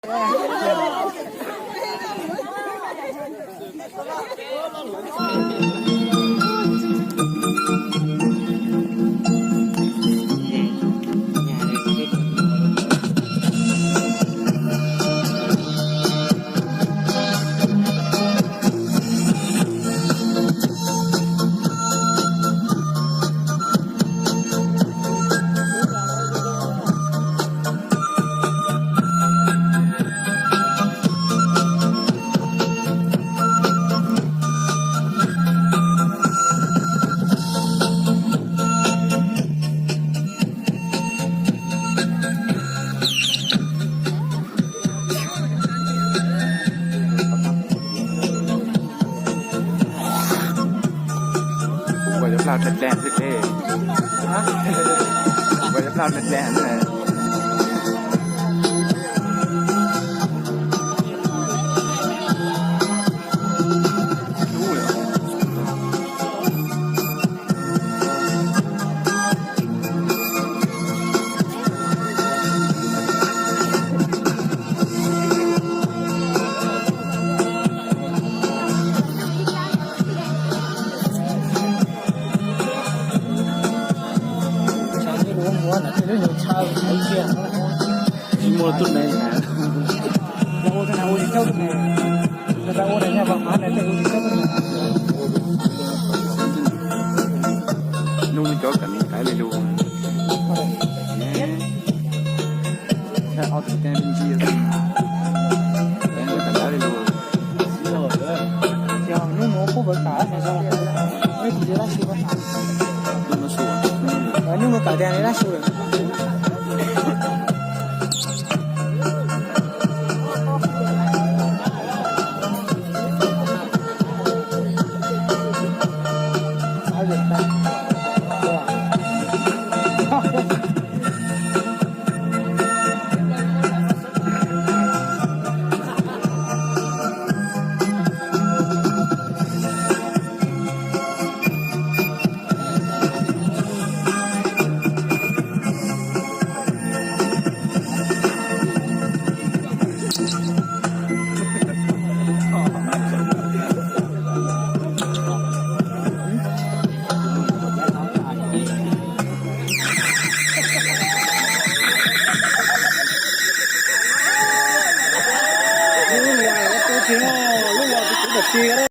Ua cov plaub dlej dlej xwb ces, ua cov plaub dlej dlej na. Tsis muaj tub neeg hais. Hnub no cov kam tais li lus. Ob tug teb me ntsis.